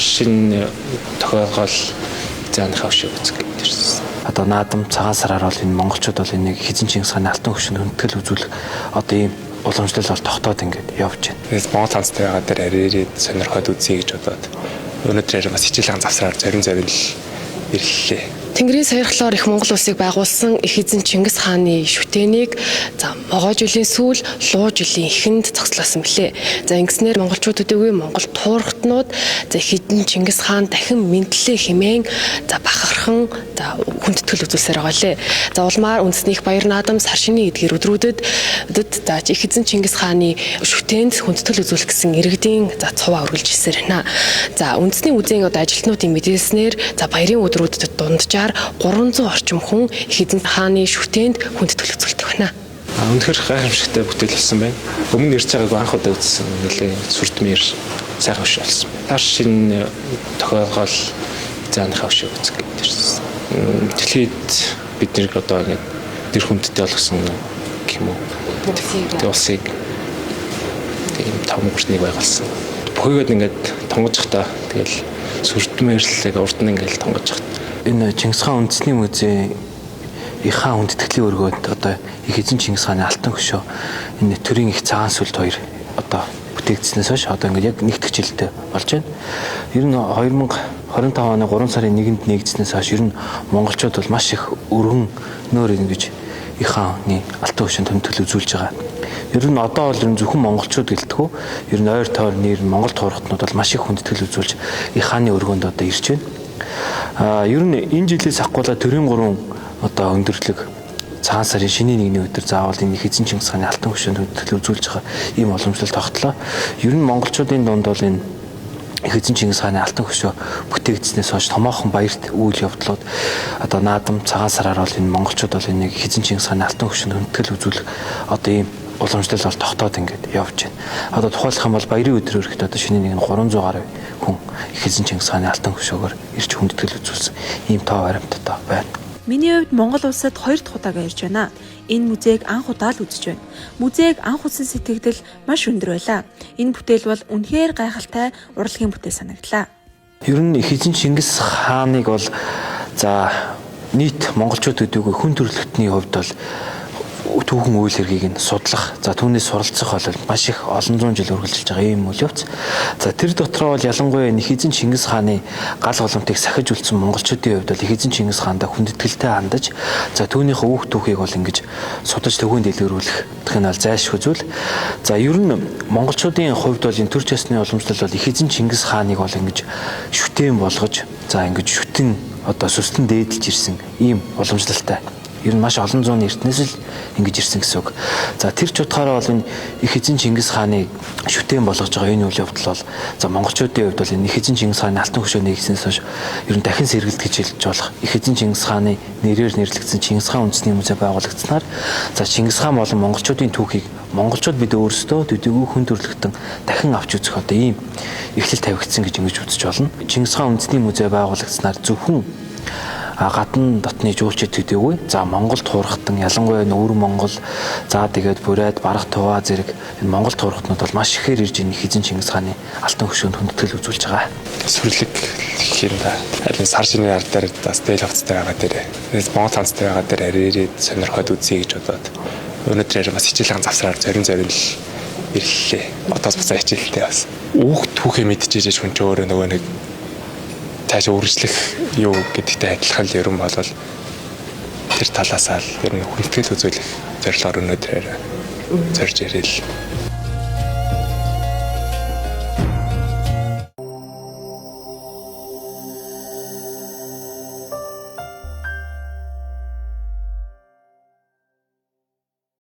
шинэ тохиолгол зааныхаа хөшөөг үзэх гэж ирсэн. Одоо наадам цагаан сараар бол энэ монголчууд бол энийг эзэн Чингис хааны алтан хөшөөнд хүндэтгэл үзүүлэх одоо ийм уламжлал бол тогтоод ингээд явж байна. Тэгээс Монгол цанцтай байгаа дээр арай ирээд сонирхоод үзье гэж бодоод өнөөдөр бас хичээлийн завсраар зорин зорин л ирлээ. Тэнгэрийн саярлалаар их Монгол улсыг байгуулсан их эзэн Чингис хааны шүтээнийг за могой жилийн сүүл, луу жилийн эхэнд зогслоосон мөлий. За ингэснээр монголчууд төдийгүй Монгол туурхтнууд за их эзэн Чингис хаан дахин мэндлээ хэмээн за бахархан за хүндэтгэл үзүүлсээр байгаа лээ. За улмаар үндэсний их баяр наадам сар шинийн эдгээр өдрүүдэд за их эзэн Чингис хааны шүтээнд хүндэтгэл үзүүлэх гэсэн иргэдийн за цуваа үргэлжилсээр байна. За үндэсний музейн одоо ажилтнуудын мэдээлснээр за баярын өдрүүдэд дунджаар 300 орчим хүн их эзэн хааны шүтээнд хүндэтгэл үзүүлдэг байна. Үнэхээр гайхамшигтай бүтээл болсон байна. Өмнө ирж байгааг анх удаа үзсэн. Нэлээ сүрдмээр сайхан хөшөө болсон. Сар шинэ тохиолгол зааныхаа хөшөөг үзэх гэж ирсэн. Дэлхийд бид нэр одоо ингээд дэр хүндтэй болгосон гэх юм уу. Тэг улсыг тийм том гүртнийг байгуулсан. Бүхийгээд ингээд тонгож та тэгэл сүрдмээр л яг урд нь ингээд тонгож хат. Энэ Чингис хаан үндэсний музей их хаан хүндэтгэлийн өргөөд одоо их эзэн Чингис хааны алтан хөшөө энэ төрийн их цагаан сүлд хоёр одоо бүтээгдснээс хойш одоо ингээд яг нэгтгэх жилтэй болж байна. Ер нь 2025 оны 3 сарын 1-нд нэгдснээс хойш ер нь монголчууд бол маш их өргөн нөр ингэж их хааны алтан хөшөөнд хүндэтгэл үзүүлж байгаа. Ер нь одоо бол ер нь зөвхөн монголчууд гэлтгүү ер нь ойр тойрны ер нь монгол туурхтнууд бол маш их хүндэтгэл үзүүлж их хааны өргөөнд одоо ирж байна. Ер нь энэ жилээс ахгуулаа төрийн гурван одоо өндөрлөг цагаан сарын шинийн нэгний өдөр заавал энэ их эзэн Чингис хааны алтан хөшөөнд хүндэтгэл үзүүлж байгаа ийм уламжлал тогтлоо. Ер нь монголчуудын дунд бол энэ их эзэн Чингис хааны алтан хөшөө бүтээгдснээс хойш томоохон баярт үйл явдлууд одоо наадам цагаан сараар бол энэ монголчууд бол энийг их эзэн Чингис хааны алтан хөшөөнд хүндэтгэл үзүүлэх одоо ийм уламжлал бол тогтоод ингээд явж байна. Одоо тухайлах юм бол баярын өдөр өрхөд одоо шинийн нэг нь 300 гаруй хүн их эзэн Чингис хааны алтан хөшөөгөөр ирж хүндэтгэл үзүүлсэн ийм тоо баримттай байна. Миний хувьд Монгол улсад хоёр дахь удаага ирж байна. Энэ музейг анх удаа л үзэж байна. Музейг анх үзсэн сэтгэгдэл маш өндөр байлаа. Энэ бүтээл бол үнэхээр гайхалтай урлагийн бүтээл санагдлаа. Ер нь их эзэн Чингис хааныг бол за нийт монголчууд төдийгүй хүн төрөлхтний хувьд бол түүхэн үйл хэргийг нь судлах, за түүнээс суралцах бол маш их олон зуун жил үргэлжилж байгаа ийм үйл явц. За тэр дотроо бол ялангуяа их эзэн Чингис хааны гал голомтыг сахиж үлдсэн монголчуудын хувьд бол их эзэн Чингис хаандаа хүндэтгэлтэй хандаж, за түүнийхээ үүх түүхийг бол ингэж судаж төвхөн дэлгэрүүлэх гэх нь бол зайлшгүй зүйл. За ер нь монголчуудын хувьд бол энэ төр часны уламжлал бол их эзэн Чингис хааныг бол ингэж шүтэн болгож, за ингэж шүтэн одоо сүстэн дээдэлж ирсэн ийм уламжлалтай. Ер нь маш олон зууны эртнээс л ингэж ирсэн гэсэн үг. За тэр ч утгаараа бол энэ их эзэн Чингис хааны шүтэн болгож байгаа энэ үйл явдал бол за монголчуудын хувьд бол энэ их эзэн Чингис хааны алтан хөшөө нэгснээс хойш ер нь дахин сэргэлт гэж хэлж болох. Их эзэн Чингис хааны нэрээр нэрлэгдсэн Чингис хаан үндэсний музей байгуулагдсанаар за Чингис хаан болон монголчуудын түүхийг монголчууд бид өөрсдөө төдийгүй хүн төрөлхтөн дахин авч үзэх одоо ийм эхлэл тавигдсан гэж ингэж үзэж болно. Чингис хаан үндэсний музей байгуулагдсанаар зөвхөн гадна дотны жуулчид төдийгүй за Монгол туурхтан ялангуяа Өвөр Монгол за тэгээд Бурайд, Барах Туваа зэрэг энэ Монгол туурхтнууд бол маш ихээр ирж энэ их эзэн Чингис хааны алтан хөшөөнд хүндэтгэл үзүүлж байгаа. Сүрлэг гэх юм да. Харин сар шинийн ард дээр бас дээл хувцастай байгаа дээр. Тэгээс Монгол цанцтай байгаа дээр арай ирээд сонирхоод үзье гэж бодоод өнөөдөр бас хичээлийн завсраар зорин зорин л ирлээ. Одоос буцаа хичээлтэй бас. Үүх түүхээ мэдчихэж хүн ч өөрөө нөгөө нэг цааш үргэлжлэх юу гэдэгтэй адилхан л ерөн болвол тэр талаасаа л ер нь хүндэтгэл үзүүлэх зорилгоор өнөөдөр зорж ирээл.